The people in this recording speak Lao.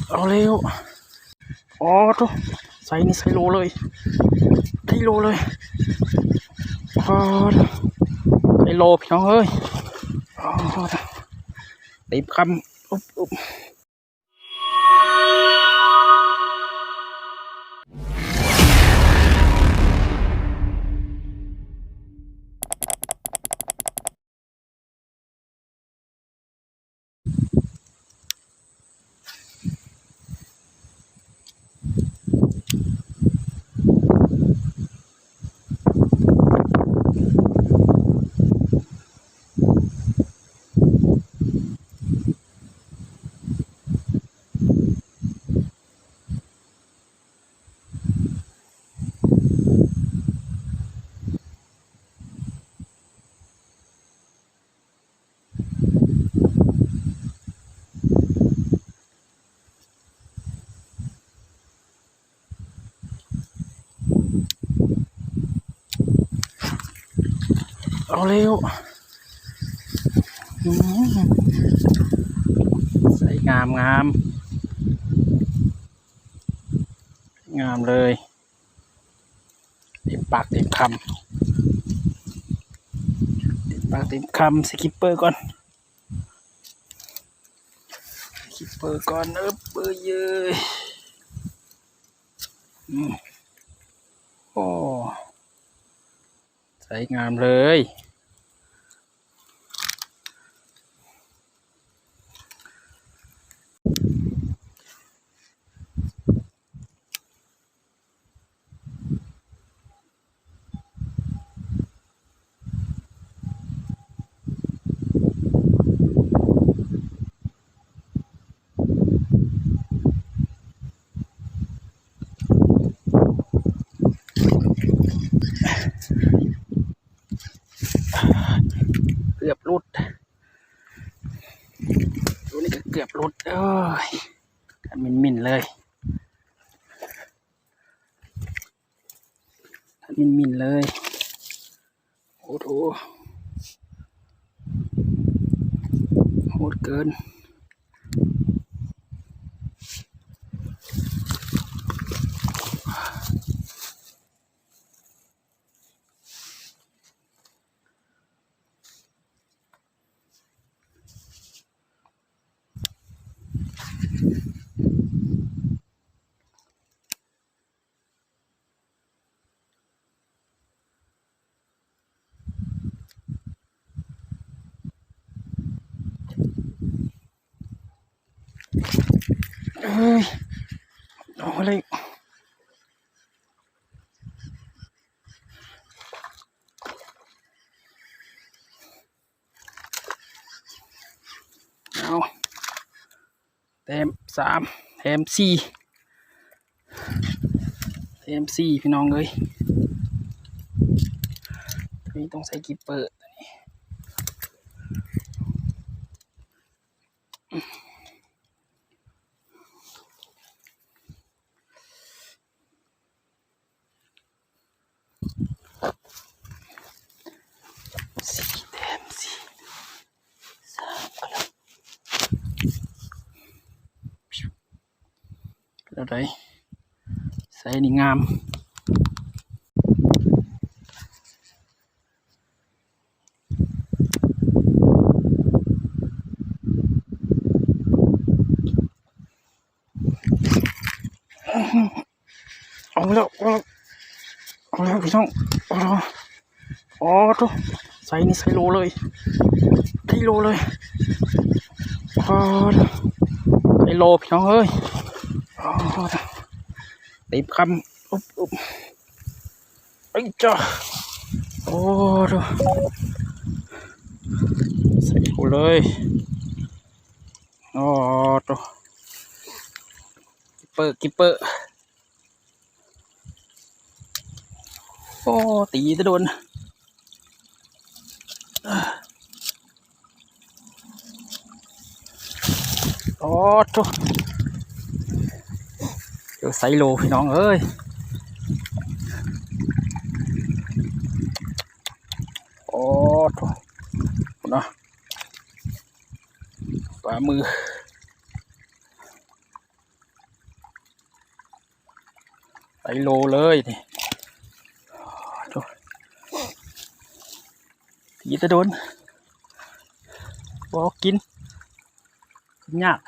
ເອົາແລ້ວ. ອໍໂທ້ ໃສ່ນີ້ໃສ່ໂຫຼເລີຍ ໄດ້ໂຫຼເລີຍ. ອໍໂທ້ ໄດ້ໂຫຼພີ່ນ້ອງເອີຍ. ອໍໂທ້ ເຕັມຄຳ. ເອົາແລ້ວ. ອືມ ໃສ່ງາມໆ ງາມເລີຍ. ເຕັມປາກເຕັມຄຳ ເຕັມປາກເຕັມຄຳ. ສະກິບເປີກ່ອນ ສະກິບເປີກ່ອນ. ເອີບ ເອີເຢີຍ. ອືມ ໂອ້ ໃຊ້ງາມເລີຍ. ເກືອບຫຼຸດ ໂຕນີ້ກໍເກືອບຫຼຸດ. ໂອ້ຍ ຄັນໝິ່ນໆເລີຍ ໝິ່ນໆເລີຍ. ໂອ້ໂຫ ໂຫດເກີນ. ເອີຍ ເອົາເລີຍ. ເອົາ ແຕ້ມສາມ ແຖມສີ່ ແຖມສີ່ ພີ່ນ້ອງເອີຍ. ໂຕນີ້ຕ້ອງໃຊ້ກິບເປີ ສີ່ແຕ້ມ ສີ່ ສາມ ເອົາລະ ເປັນແນວໃດ? ໃສ່ນີ້ງາມ. ເອົາແລ້ວ ເອົາແລ້ວ ເອົາແລ້ວພີ່ນ້ອງ ເອົາແລ້ວ. ອໍໂທ້ ໃສ່ນີ້ໃສ່ໂຫຼເລີຍ ໄດ້ໂຫຼເລີຍ. ອໍ ໄດ້ໂຫຼພີ່ນ້ອງເອີຍ. ອໍ ເຕັມຄຳ. ອຶບ ອຶບ ໄອ້ຈ້າ ໂອ້ໂທ້ ໃສ່ໂຫຼເລີຍ. ອໍໂທ້ ກິບເປີ ກິບເປີ. ໂອ້ ຕີແຕ່ດົນ. ອໍໂທ້ ເຈີໄຊໂລພີ່ນ້ອງເອີຍ. ອໍໂທ້ ພຸ້ນນະ. ປາມື ໄປໂລເລີຍນີ້ ໂອ້ ຕີແຕ່ດົນ ບໍ່ກິນ ກິນຍາກ.